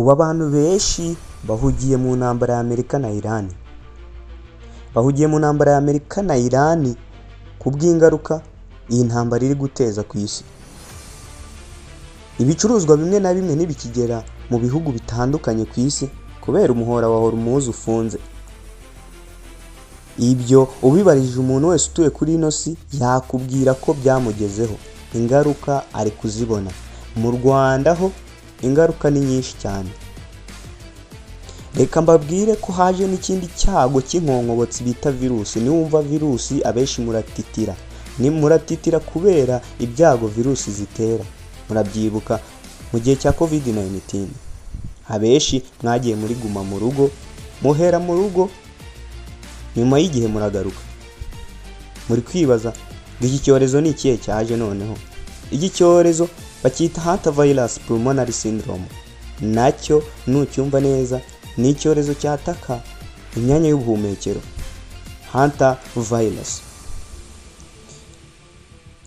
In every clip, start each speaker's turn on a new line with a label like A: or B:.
A: Ubu abantu benshi bahugiye mu ntambara ya Amerika na Iran. Bahugiye mu ntambara ya Amerika na Iran ku bw'ingaruka iyi ntambara iri guteza ku isi. Ibicuruzwa bimwe na bimwe ntibikigera mu bihugu bitandukanye ku isi kubera umuhora wa Hormuz ufunze. Ibyo ubibarije umuntu wese utuye kuri ino si yakubwira ko byamugezeho, ingaruka ari kuzibona. Mu Rwanda ho ingaruka ni nyinshi cyane. Reka mbabwire ko haje n'ikindi cyago cy'inkonkobotsi bita virusi. Niwumva virusi abenshi muratitira. Ni muratitira kubera ibyago virusi zitera. Murabyibuka mu gihe cya COVID-19. Abenshi mwagiye muri guma mu rugo, muhera mu rugo, nyuma y'igihe muragaruka. Muri kwibaza ngo iki cyorezo ni ikihe cyaje noneho? Iki cyorezo bacyita Hantavirus Pulmonary Syndrome. Nacyo nucyumva neza ni icyorezo cyataka imyanya y'ubuhumekero. Hantavirus.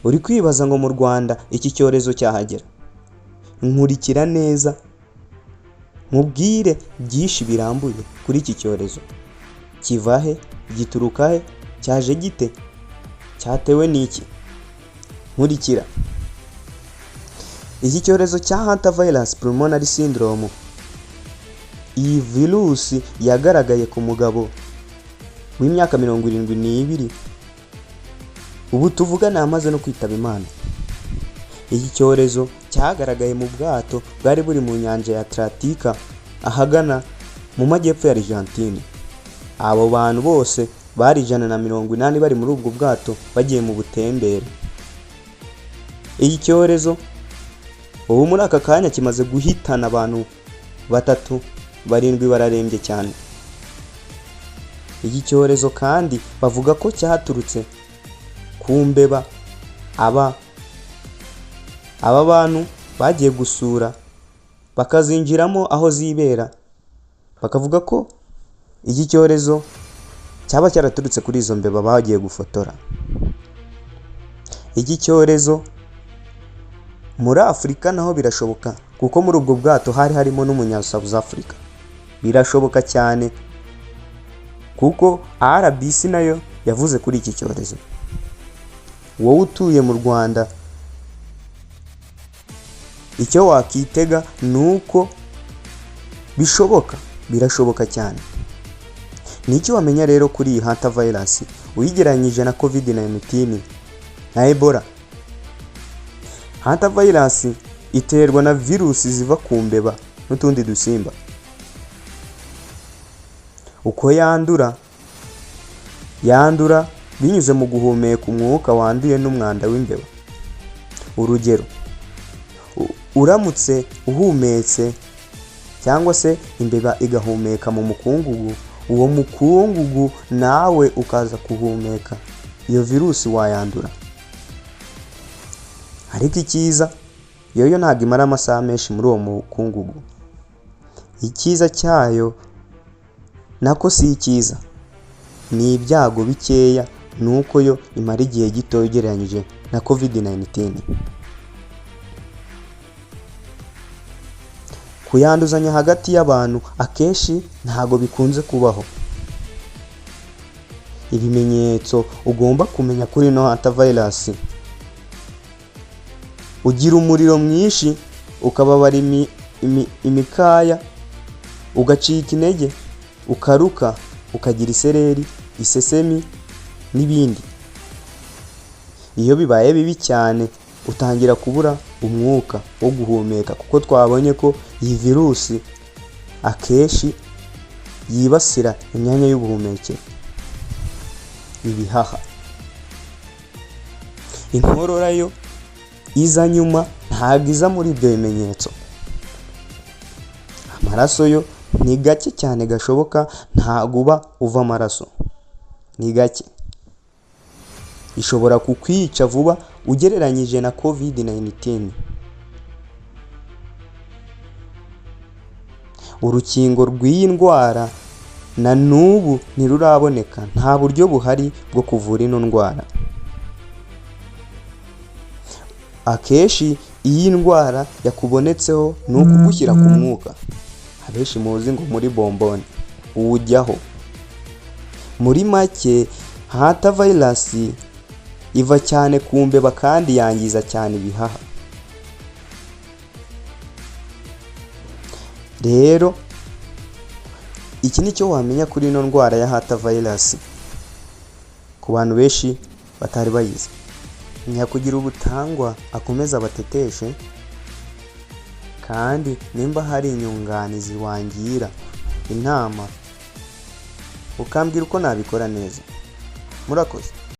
A: Uri kwibaza ngo mu Rwanda iki cyorezo cyahagera? Nkurikira neza nkubwire byinshi birambuye kuri iki cyorezo. Kiva he? Gituruka he? Cyaje gite? Cyatewe n'iki? Nkurikira. Iki cyorezo cya Hantavirus Pulmonary Syndrome, iyi virusi yagaragaye ku mugabo w'imyaka 72, ubu tuvugana yamaze no kwitaba Imana. Iki cyorezo cyagaragaye mu bwato bwari buri mu nyanja ya Atlantika ahagana mu majyepfo ya Argentine. Abo bantu bose bari 180 bari muri ubwo bwato bagiye mu butembere. Iki cyorezo ubu muri aka kanya kimaze guhitana abantu 3, 7 bararembye cyane. Iki cyorezo kandi bavuga ko cyaturutse ku mbeba aba bantu bagiye gusura bakazinjiramo aho zibera, bakavuga ko iki cyorezo cyaba cyaraturutse kuri izo mbeba bagiye gufotora. Iki cyorezo muri Afurika naho birashoboka, kuko muri ubwo bwato hari harimo n'umunya South Africa. Birashoboka cyane kuko RBC nayo yavuze kuri iki cyorezo. Wowe utuye mu Rwanda icyo wakitega ni uko bishoboka, birashoboka cyane. Ni iki wamenya rero kuri iyi Hantavirus uyigereranyije na COVID-19 na Ebola? Hantavirus iterwa na virusi ziva ku mbeba n'utundi dusimba. Uko yandura, yandura binyuze mu guhumeka umwuka wanduye n'umwanda w'imbeba. Urugero, uramutse uhumetse cyangwa se imbeba igahumeka mu mukungugu, uwo mukungugu nawe ukaza kuhumeka, iyo virusi wayandura. Ariko icyiza, yoyo ntabwo imara amasaha menshi muri uwo mukungugu. Icyiza cyayo nako si icyiza, ni ibyago bikeya, ni uko yo imara igihe gito ugereranyije na COVID-19. Kuyanduzanya hagati y'abantu akenshi ntago bikunze kubaho. Ibimenyetso ugomba kumenya kuri ino Hantavirus: ugira umuriro mwinshi, ukababara imikaya, ugacika intege, ukaruka, ukagira isereri, isesemi n'ibindi. Iyo bibaye bibi cyane utangira kubura umwuka wo guhumeka, kuko twabonye ko iyi virusi akenshi yibasira imyanya y'ubuhumekero, ibihaha. Inkorora yo iza nyuma, ntabwo iza muri ibyo bimenyetso. Amaraso yo ni gake cyane gashoboka, ntabwo uba uva amaraso, ni gake. Ishobora kukwica vuba ugereranyije na COVID-19. Urukingo rw'iyi ndwara na n'ubu ntiruraboneka, nta buryo buhari bwo kuvura ino ndwara. Akenshi iyo indwara yakubonetseho ni ukugushyira ku mwuka. Abenshi muzi ngo muri bomboni uwujyaho. Muri make, hantavirus iva cyane ku mbeba kandi yangiza cyane ibihaha. Rero iki ni cyo wamenya kuri ino ndwara ya hantavirus ku bantu benshi batari bayizi. Nyakugira ubutangwa akomeza abateteshe, kandi nimba hari inyunganizi wangira inama ukambwira uko nabikora neza. Murakoze.